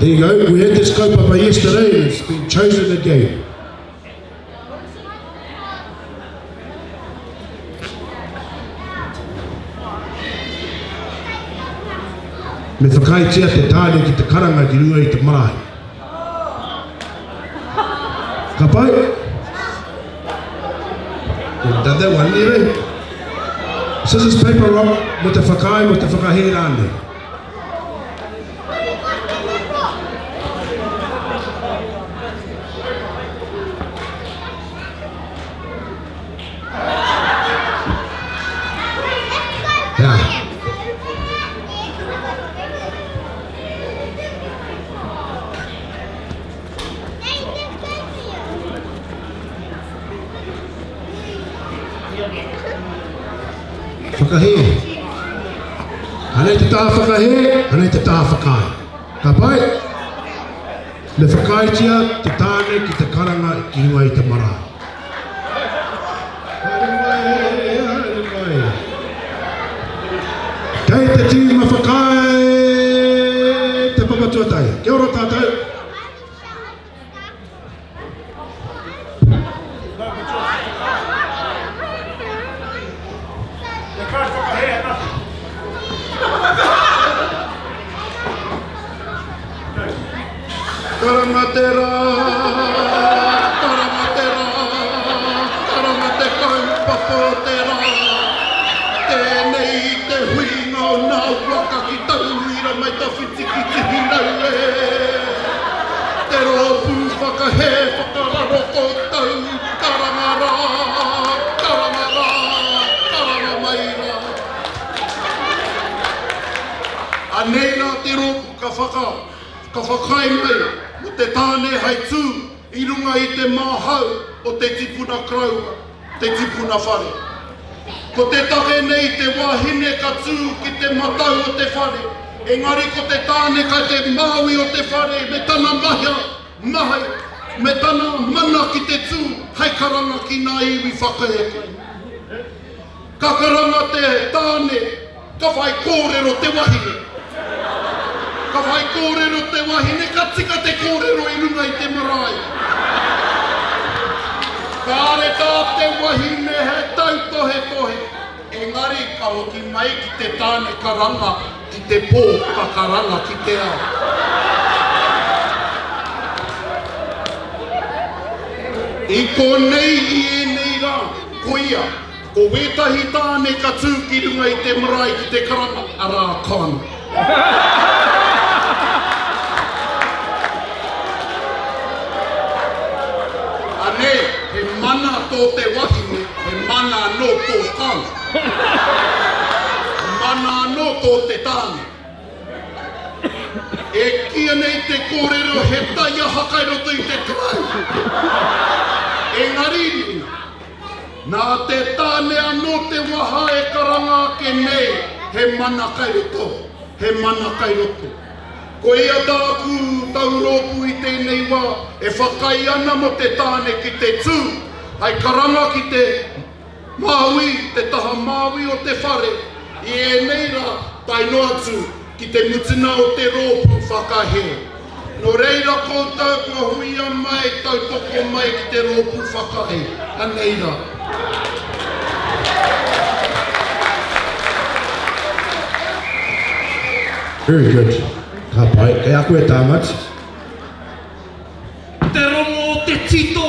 There you go, we had this kaupapa yesterday and it's been chosen again. Me whakaaetia te tāne ki te karanga ki runga i te marae. Ka pai? We've done that one, anyway. Scissors, paper, rock, mo te whakaae, mo te whakahē rānei. Yeah. Whakahē. Anei te taha whakahē, anei te taha whakaae. Ka pai? Me whakaaetia te tāne ki te karanga ki runga i te marae. Haere mai, haere mai. Kei te tīma whakaae te papa tuatahi. Kia ora tātou. Karanga te rā, karanga te rā, karanga te kaupapa o te rā. Tēnei te huinga o nā waka ki Tauira mai tawhiti ki Tihinau e. Te rōpū whakahē whakararo koutou, karanga rā, karanga rā, karanga mai rā. Anei rā te rōpū ka whaka, ka whakaae mai mō te tāne hai tū i runga i te māhau o te tipuna koroua, te tipuna whare. Ko te take nei te wahine ka tū ki te matau o te whare, engari ko te tāne kai te māui o te whare me tana mahea, mahi, me tana mana ki te tū hei karanga ki nā iwi whakaeke. Ka karanga te tāne, ka whai kōrero te wahine. Ka whai kōrero te wahine, ka tika te kōrero i runga i te marae. Kāre tā te wahine he tautohetohe, engari ka hoki mai ki te tāne karanga ki te pō, ka karanga ki te ao. I konei i ēnei rā, koia, Ko wētahi tāne ka tū ki runga i te marae ki te karanga, arā, Con. Anei, he mana tō te wahine, he mana anō tō Con. He mana anō tō te tāne. E kīia nei te kōrero he taiaha kai roto i te tarau. Engari, Nina, Nā te tāne anō te waha e karanga ake nei, he mana kai roto, he mana kai roto. Koia tāku taurōpū i tēnei wā e whakaae ana mō te tāne ki te tū hai karanga ki te Māui, te taha Māui o te whare, i ēnei rā tae noa atu ki te mutunga o te rōpū whakahē. Nō reira koutou kua huia mai, tautoko mai ki te rōpū whakahē. Anei rā. Very good. Ka pai. Kei a koe Tāmati. Te rongo o te tito,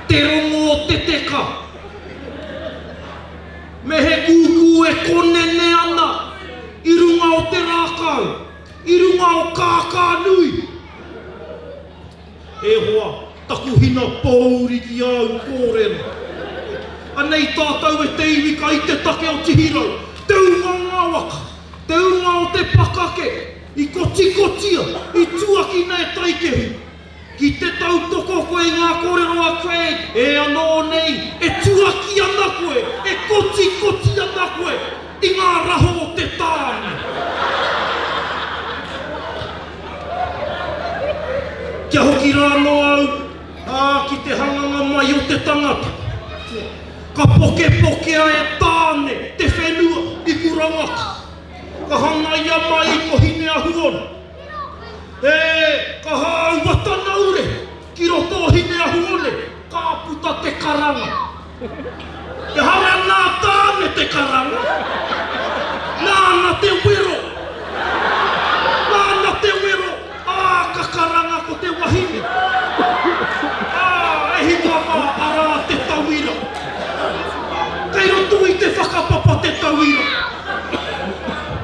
te rongo o te teka. Me he kūkū e konene ana i runga o te rākau, i runga o Kākānui. E hoa, taku hina pōuri ki āu kōrero. Anei tātou e te iwi kai te take o Tihirau, te unga o ngā waka, te unga o te pakake, i kotikotia, i tuakina e Taikehu. Ki te tautoko koe i ngā kōrero a Craig, e anō nei, e tuaki ana koe, e kotikoti ana koe i ngā raho o te tāne. Kia hoki rā anō au, ā, ki te hanganga mai o te tangata. Ka pokepokea e Tāne te whenua i Kurawaka. Ka hangaia mai ko Hineahuone. E, ka hāua tana ure ki roto o Hineahuone, ka puta te karanga. Ehara nā Tāne te karanga, nāna te wero. Nāna te wero, ā, ka karanga ko te wahine. Ā, e hinga mā, arā te tauira. Kei roto i te whakapapa te tauira.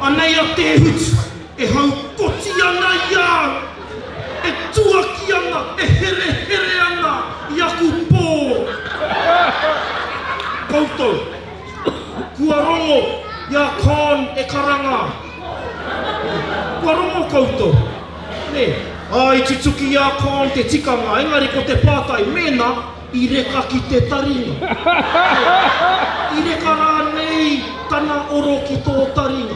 Anei a Tēhutu e haukoti ana i a au, e tuaki ana, e herehere ana i aku pōro. Koutou, kua rongo i a Con e karanga ana. Kua rongo koutou, nē? Ā, i tutuki i a Con te tikanga, engari ko te pātai, mēnā i reka ki te taringa. I reka rānei tana oro ki tō taringa.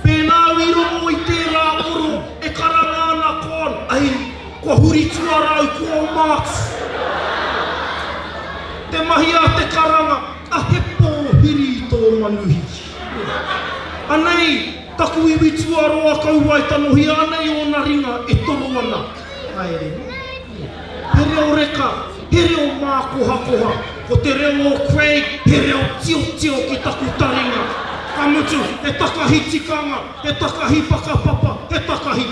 Pēnā au i rongo i tērā oro e karanga ana Con, ai, kua huri tuara au kua oma atu. Te mahi a te karanga, a he pōhiri tō manuhiri. Anei taku iwi tuaroa kauae tanohia anei ōna ringa e toro ana. Haere mai. He reo reka, he reo mākohakoha, ko te reo o Craig he reo tiotio ki taku taringa. Ka mutu, he takahi tikanga, he takahi whakapapa, he takahi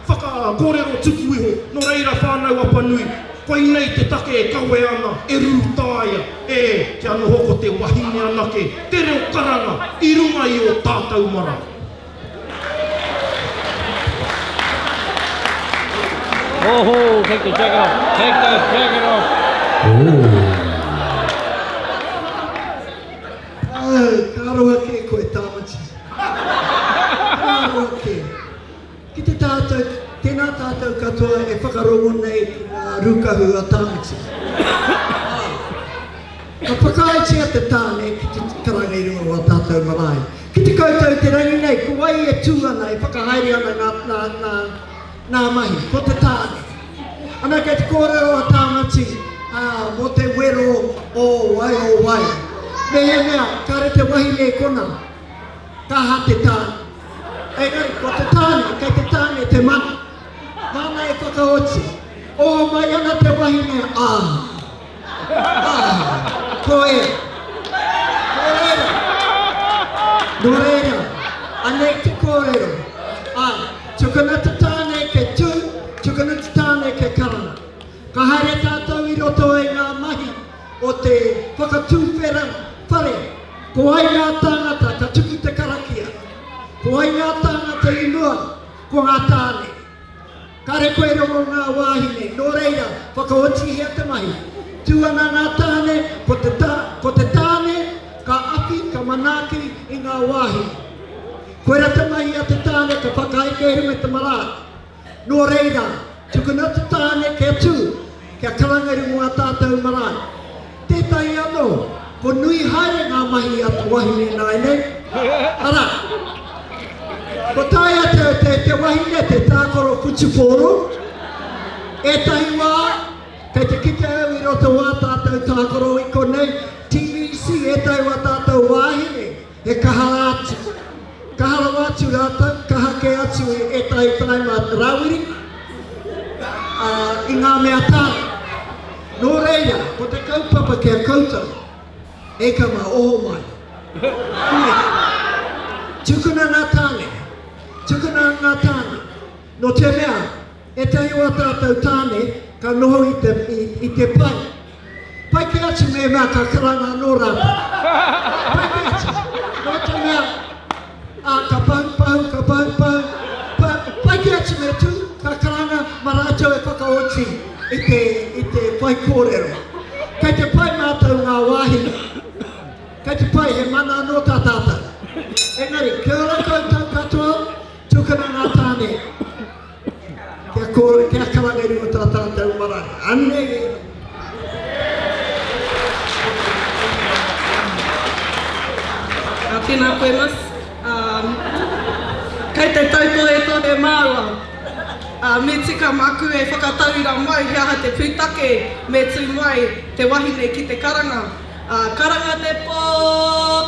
whaka, kōrero tuku iho. Nō reira Whānau Apanui, koinei te take e kawe ana, e rūtaia, e, kia noho ko te wahine anake, te reo karanga i runga i ō tātou marae. Oh, take the jacket off. Take the jacket off. Oh. Ka aroha kē koe, Tāmati. Ka aroha kē. Ki te tātou, tēnā tātou katoa e whakarongo nei ki ngā rūkahu a Tāmati. Āe. Ka whakaaetia te tāne ki te karanga i runga o ā tātou marae. Ki te koutou i te rangi nei, ko wai e tū ana, e whakahaere ana ngā, ngā, ngā, ngā mahi? Ko te tāne. Ana kei te kōrero a Tāmati, ā, mō te wero o wai, o wai. Mehemea, kāre te wahine i konā, ka aha te tāne? Engari, ko te tāne, kei te tāne te mana. Māna e whakaoti. Oho mai ana te wahine, ā. Ā, ko e. Nō reira, nō reira, anei te kōrero. Āe, tukuna te tāne kia tū, tukuna te tāne kia karanga. Ka haere tātou i roto i ngā mahi o te whakatūwhera whare. Ko wai ngā tāngata ka tuku te karakia? Ko wai ngā tāngata i mua? Ko ngā tāne. Kare koe rongo ngā wāhine, nō reira, whakaotihia te mahi. Tū ana ngā tāne, ko te tā, ko te tāne ka awhi, ka manaaki i ngā wāhine. Koira te mahi a te tāne ka whakaeke i runga i te marae. Nō reira, tukuna te tāne kia tū, kia karanga i runga o ā tātou marae. Tētahi anō, ko nui haere ngā mahi a te wahine nāianei, arā, ko taea te, te, te wahine te tākaro whutupōro, ētahi wā, kei te kite au i roto wā tātou tākaro i konei, TVC, ētahi wā tātou wāhine, he kaha atu. Kaha rawa atu rātou, kaha kē atu i ētahi taima Rāwiri, ā, i ngā mea tāne. Nō reira, ko te kaupapa ki a koutou, e kama, oho mai. Nē. Tukuna ngā tāne. Tukuna ngā tāne. Nō te mea, ētahi o ā tātou tāne ka noho i te, i, i te pai. Pai kē atu mēnā ka karanga anō rātou. Pai kē atu. Nō te mea, ā, ka pahupahu, ka pahupahu, pa, pai kē atu me tū, ka karanga mā rātou e whakaoti i te, i te whaikōrero. Kei te pai mātou ngā wāhine. Kei te pai, he mana anō tā tātou. Engari, kia ora koutou katoa, tukuna ngā tāne. Kia kore, kia karanga i runga tā tātou marae. Anei e. Tēnā koe Mus. Kei te tautohetohe māua. Me tika māku e whakatauira mai he aha te pūtake me tū mai te wahine ki te karanga. Karanga te pō,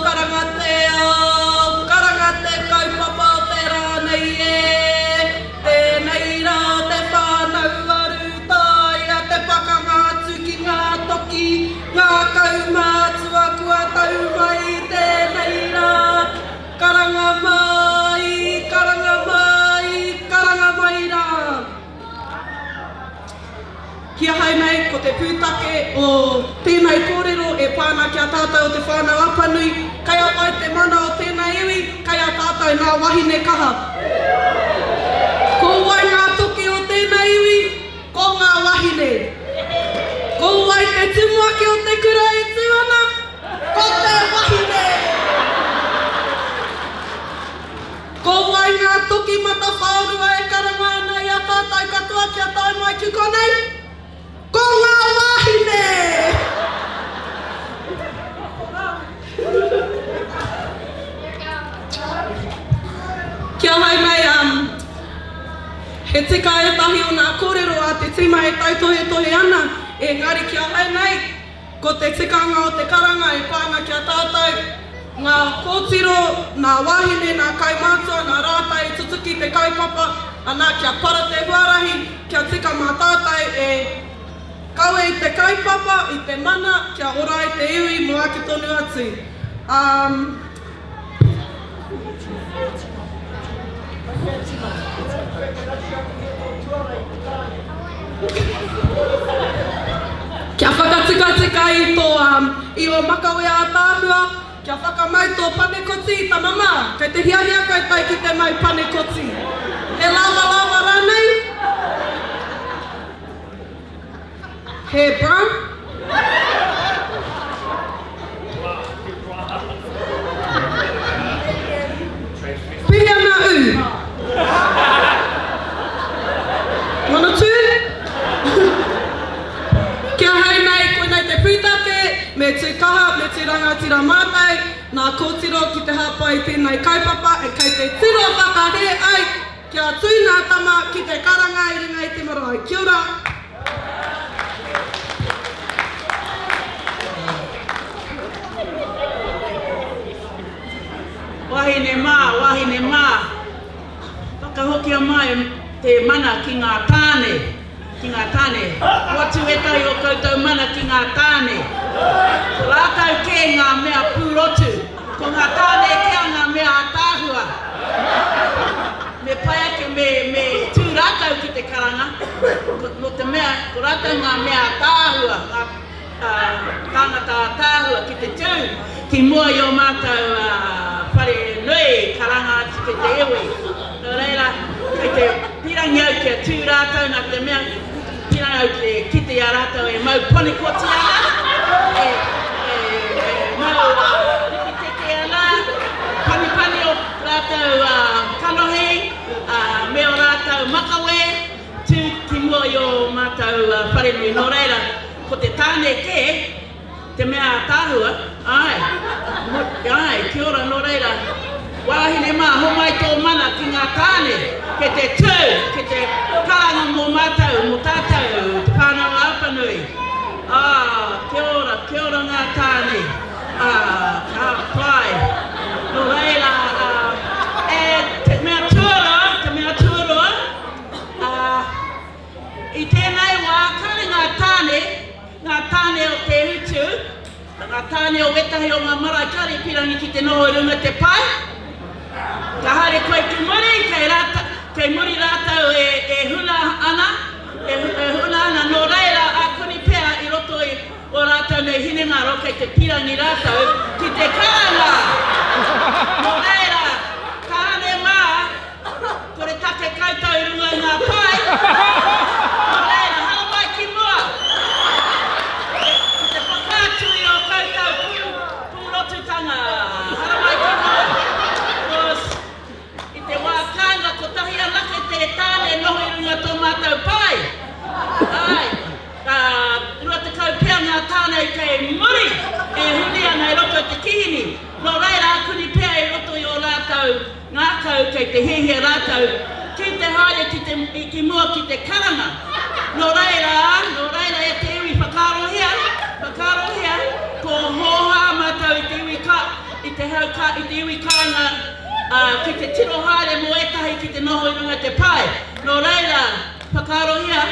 karanga te ao, karanga te kaupapa o te rā nei e. te pūtake o tēnei kōrero e pā ana ki a tātou o Te Whānau Apanui, kei a wai te mana o tēnei iwi, kei a tātou ngā wahine kaha. Ko wai ngā toki o tēnei iwi? Ko ngā wahine. Ko wai te tumuaki o te kura e tū ana? Ko te wahine! Ko wai ngā toki matawhāorua e karanga ana i a tātou katoa kia tae mai ki konei? Ko ngā wāhine! Ki ahau nei, he tika ētahi o ngā kōrero a te tīma e tautohetohe ana, engari ki ahau nei, Ko te tikanga o te karanga e pā ana ki a tātou, ngā kōtiro, ngā wāhine, ngā kaumātua, nā rātou i tutuki te kaupapa, anā, kia para te huarahi, kia tika mā tātou e kawe i te kaupapa, i te mana, kia ora ai te iwi mō ake tonu atu. Um. Kia whakatikatika i tō, i ō makawe ātaahua, kia whakamau tō panekoti, tama mā, kei te hiahia koutou ki te mau panekoti. He lawalawa rānei? He bra? Pehea ngā ū? Wanna turn? Ki ahau nei, koinei te pūtake, me tū kaha, me tū rangatira mātou, nā kōtiro ki te hāpai i tēnei kaupapa e kei te tiro whakahē ai kia tū nā tama ki te karanga i runga i te marae. Kia ora! Wahine mā, wahine mā, whakahokia mai te mana ki ngā tāne, ki ngā tāne. Hoatu ētahi o koutou mana ki ngā tāne. Ko rātou kē ngā mea pūrotu, ko ngā tāne kē ngā mea ātaahua. Me pai ake me, me tū rātou ki te karanga, nō te mea, ko rātou ngā mea ātaahua, ngā tāngata ātaahua ki te tū ki mua i ō mātou whare nui karanga atu ki te iwi. Nō reira, kei te pīrangi au kia tū rātou nā te mea pīrangi au ki te kite i a rātou e mau panekoti ana, e, e, e mau ripiteke ana, panipani o rātou kanohi, me ō rātou makawe, Tū ki mua i ō mātou wharenui. Nō reira, ko te tāne kē te mea ātaahua, āe, āe, kia ora, nō reira, wāhine mā, homai tō mana ki ngā tāne, ki te tū, ki te karanga mō mātou, mō tātou, Te Whānau-a-Apanui. Ā, kia ora, kia ora ngā tāne. Ā, ka pai. Nō reira, ā, e, te mea tuarua, te mea tuarua, Ā, i tēnei wā, kāore ngā tāne, ngā tāne o te utu, ngā tāne o wētahi o ngā marae kāore i pīrangi ki te noho i runga te pae. Ka haere koe ki muri, kei, rāta, kei muri rātou e, e huna ana, e, e huna ana, nō reira, ākuni pea i roto i ō rātou nei hinengaro kei te pīrangi rātou ki te karanga. Nō reira, tāne mā, Kore take koutou i runga i ngā pae. Nō reira, haramai ki mua ki te whakaatu i ō koutou pūrotutanga. Haramai ki mua. Because i te wā kāinga kotahi anake te tāne noho i runga tō mātou pae. Āe, ka 20 pea ngā tāne kei muri e huri ana i roto i te kihini. Nō reira, akuni pea i roto i ō rātou Ngākau kei te hiahia rātou ki te haere ki te, ki mua ki te karanga. Nō reira, nō reira e te iwi whakaarohia, whakaarohia, ko hōhā mātou i te iwi ka, i te hau ka, i te iwi kāinga, ā, ki te tiro haere mō ētahi ki te noho i runga i te pae. Nō reira, whakaarohia,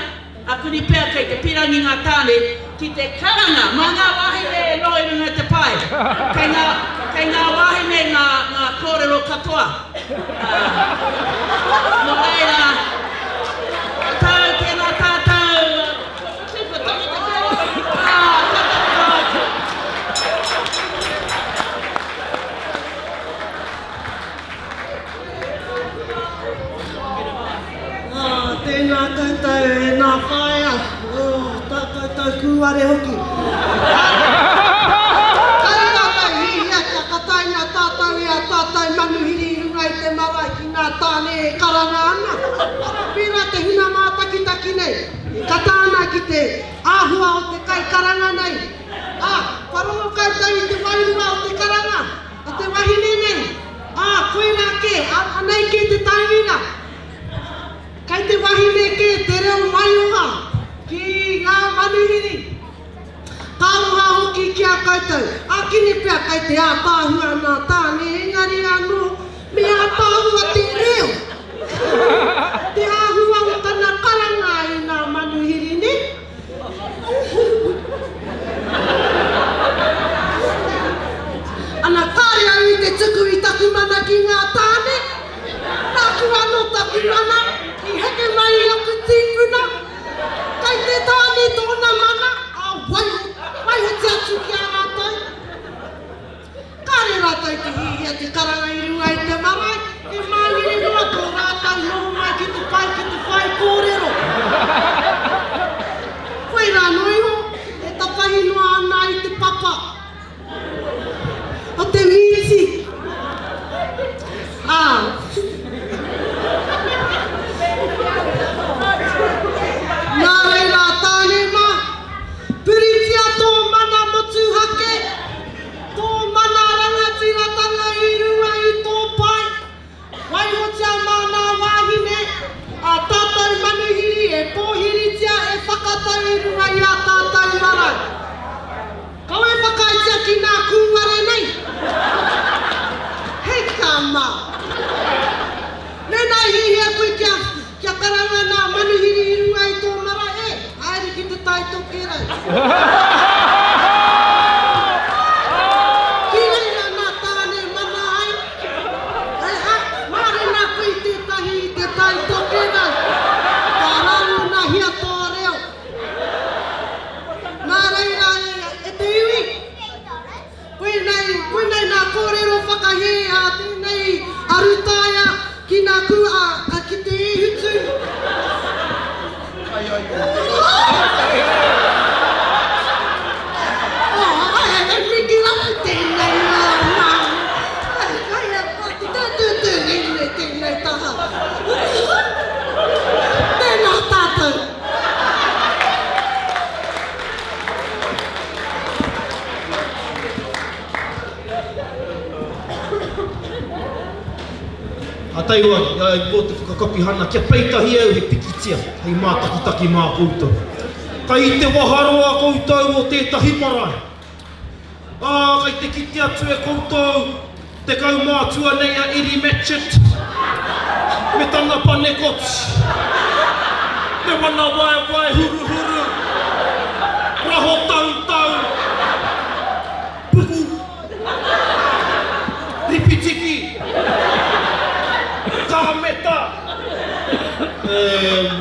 Akuni pea kei te pirangi ngā tāne ki te karanga mā ngā wāhine e noho i runga i te pae. Kei ngā, kei ngā wāhine ngā, ngā kōrero katoa. Ā, nō reira, tau tēnā tātou, kua mutu, kua tangi te kōrero. kūware hoki. Kāre tātou i hihia kia kataina tātou e ā tātou manuhiri i runga i te marae ki ngā tāne e karanga ana. Pērā te huna mātakitaki nei, e kata ana ki te āhua o te kaikaranga nei. Ā, kua rongo koutou i te wairua o te karanga a te wahine nei. Ā, koirā kē, anei kē te tauira. Kei te wahine kē te reo maioha ki ngā manuhiri. Ka aroha hoki ki a koutou. Ākene pea kei te ātaahua nā tāne engari anō me ātaahua te reo. Te āhua o tana karanga i ngā manuhiri nē? Ana kāre au i te tuku i taku mana ki ngā tāne. Nāku anō taku mana i heke mai i aku tīpuna. Kei te tāne tōna mana, ā, waiho, waihotia atu ki a rātou. Kāre rātou i te hiahia te karanga i runga i te marae, he māngere noa tō rātou noho mai ki te pae ki te whai kōrero. Koirā noa iho, e tapahi noa ana i te papa. O te mīti. Ā. Nā reira a Tāne mā, puritia tō mana motuhake, tō mana rangatiratanga i runga i tō pae, Waihotia mā nā wāhine, ā tātou manuhiri e pōhiritia e whakatau i runga i ā tātou marau. Kaua e whakaaetia ki nā kūware nei. Hei ka mā. Mēnā i hiahia koe kia, kia karanga nā manuhiri i runga i tō marae, e, haere ki te Tai Tokerau. Ki reira nā Tāne mana ai. He aha, mārena koe i tētahi i Te Tai Tokerau, ka rangonahia tō reo. Nā reira e te iwi, koinei, koinei nā kōrero whakahē a tēnei arutaia ki nā kū, a, ki te Ēhutu. Kai ai koe. Oh, e miki rawa tēnei ngā nā. Kai a te tūtū tēnei, tēnei taha. Tēnā tātou. A taihoa, i a au te whakakapihana kia peitahi au he pikitia hei mātakitaki mā koutou. Kai te waharoa koutou o tētahi marae. Ā, kei te kite atu e koutou te kaumātua nei a Eddie Matchett me tana panekoti, me wana waewae huruhuru, raho tautau, puku, ripitiki, kāmeta, e,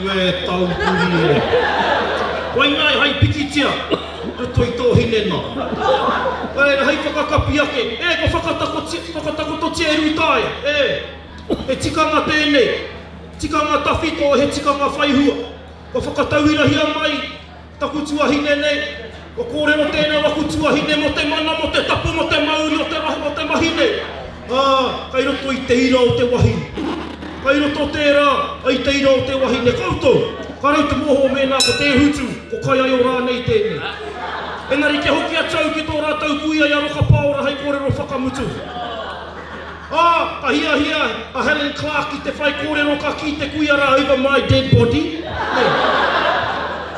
me taupuri e. Koinā i hai pikitia. Roto i tō hinengaro. Nā reira, hei whakakapi ake, e, kua whakatakototia e Rūtaia, e, he tikanga tēnei, tikanga tawhito, he tikanga whaihua. Kua whakatauirahia mai taku tuahine nei, kua kōrero tēnei o aku tuahine mō te mana, mō te tapu, mō te mauri o te, o te mahi nei. Ā, kei roto i te ira o te wahine. Kei roto tērā i te ira o te wahine. Koutou, ka rau te mōhio mēnā ko Te Hutu, ko Kaiaio rānei tēnei. Engari kia hoki atu au ki tō rātou kuia i a Roka Pāora hei kōrero whakamutu. Ā, ka hiahia a Helen Clark ki te whaikōrero ka kī te kuia rā over my dead body. Nē.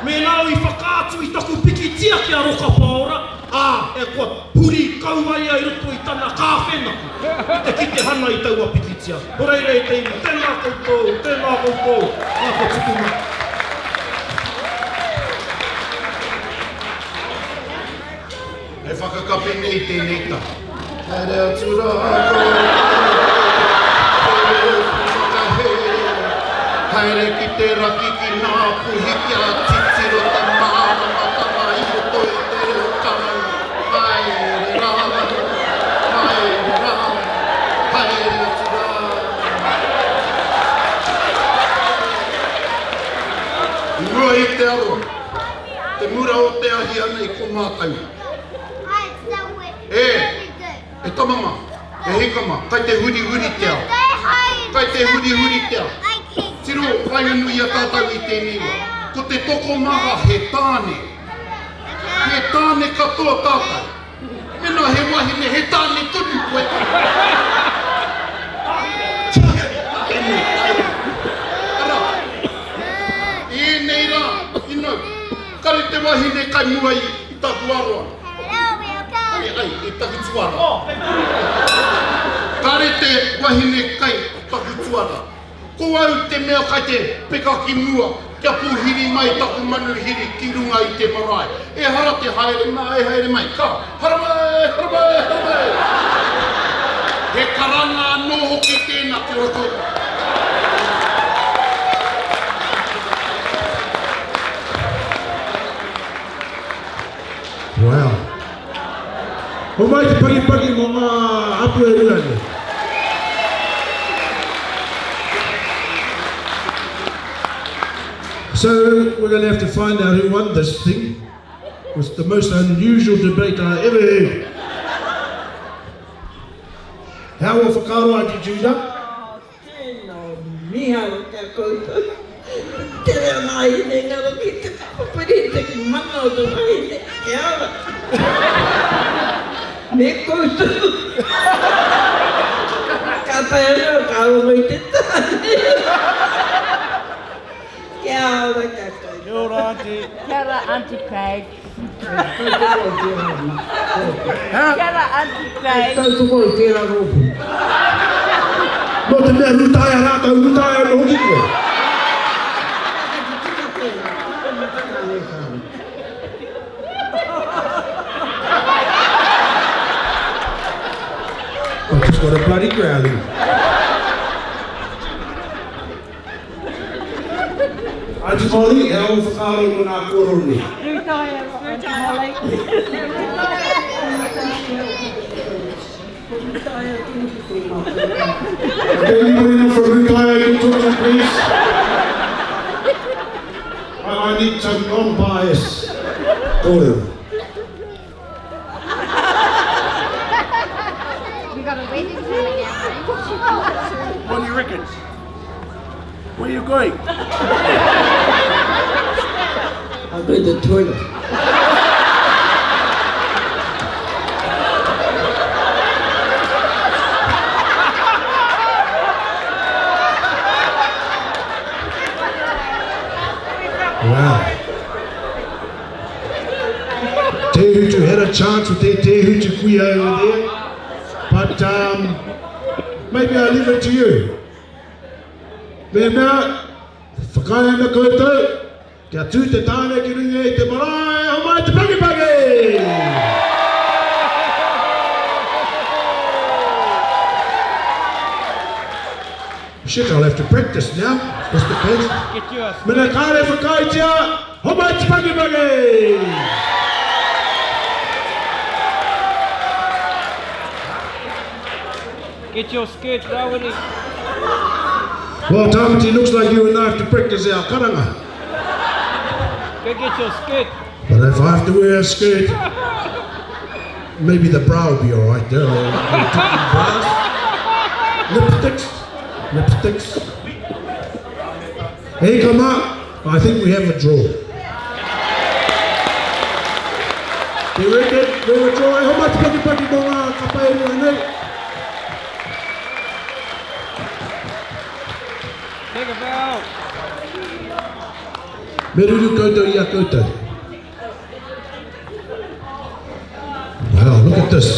Mēnā au i whakaatu i taku pikitia ki a Roka Pāora, ā, e kua huri kau ai ia i roto i tana kāwhena i te kite hana i taua pikitia. Nō reira e te iwi, tēnā koutou, tēnā koutou, ā, kua tuku mai. He whakakapi nei tēnei taha. Haere atu rā koutou, te rōpū whakahē. Haere ki te raki ki Ngāpuhi kia titiro te māramatanga i roto i te reo karanga. Haere rā, haere rā, haere atu rā. I mua i te aroaro, te mura o te ahi anō. mātou. E, e tama ma, e hika ma, kai te hurihuri te ao. Kai te hurihuri te ao. Tiro, waenganui i a tātou i tēnei wā. Ko te tokomaha he tāne. He tāne katoa tātou. Mena he wahine, he tāne tonu koe. Arā, i ēnei rā, you know, kare te wahine kai mua i taku aroaro. Ai, ai, i taku tuara. Kare te wahine kai taku tuara. Ko au te mea kai te peka ki mua kia pōhiri mai taku manuhiri ki runga i te marae. Ehara te haere mai, haere mai, ka, haramai, haramai, haramai! He karanga anō hoki tēnā, kia ora koutou. Wow. Homai te pakipaki mō ngā hapū e rua nei. So we're going to have to find out who won this thing. It was the most unusual debate I ever heard. How o whakaaro Auntie Judah? Oh, tēnā miharo ki a koutou. Tere ana a hinengaro ki te whakapiri i te mana o te wahine. Kia ora. Me koutou. Ka tae anō ka rongo i te tāne. Kia ora ki a koutou. Kia ora, Auntie. Kia ora, Auntie Craig. Tautoko i tērā rōpū. Kia ora, Auntie Craig. Tautoko i tērā rōpū. Nō te mea rūtaia rātou, rūtaia anō hoki koe. I just got a bloody growling. Auntie Molly, he aha ō whakaaro mō ngā kōrero nei? Rūtaia, Auntie Molly. Okay, anybody know from Rūtaia can talk to me, please? I, I need some non-bias kōrero. You got a wedding coming up, eh? Bonnie Ricketts, where you going? I'll go to the toilet. Wow. Te Hutu had a chance with their Te Hutu kuia over there, but maybe I leave it to you. Mēnā, whakaae ana koutou, kia tū te tāne ki runga i te marae, homai te pakipaki! Shit, I'll have to practice now, just the case. Get you a Mena kāre whakaaetia, homai te pakipaki! Get your skirt, Rawiri. Well, Tamati, looks like you and I have to practice our karanga. Go get your skirt. But if I have to wear a skirt, maybe the bra will be all right there. Bras. Lipsticks. Lipsticks. Hey, come up. I think we have a draw. Te reckon we have a draw? E homai te pakipaki mō ngā kapa e rua nei. Take a bow. Me ruru koutou i a koutou. Wow, look at this.